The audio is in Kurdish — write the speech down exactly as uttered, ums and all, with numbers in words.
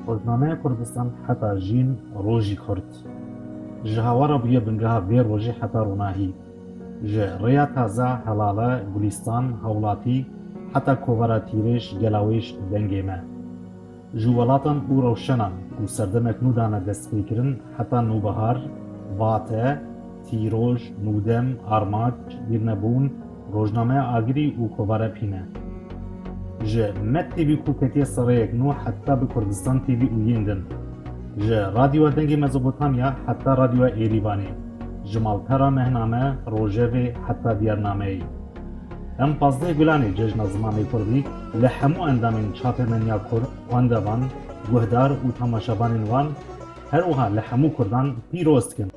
Rojnameya Kurdistan heta jîn rojî kurt. Ji hawara bûye bingeha vê rojê heta ronahî. Ji rêya taze, helale, gulîstan, hawlatî, heta kovara tîrêj, gelawêj, dengê me. Ji welatan û rewşenan ku serdemek nû dane destpêkirin heta nûbihar, vate, tîroj, nûdem, armac, dîrnebûn, rojnameya Agirî û kovara Pîne. Ji Med T V ku ketiye serreyek nû heta bi Kurdistan T V û yên din. Ji Radyoya Dengê Mezopotamya heta Radyoya Êrîvanê. Ji Malpera Mehname, Rojevê heta Diyarnameyê. Em pazdeh Gulanê Cejna Zimanê Kurdî li hemû endamên çapemeniya Kurd, xwendevan, guhdar û temaşevanên wan, her wiha li hemû Kurdan pîroz dikin.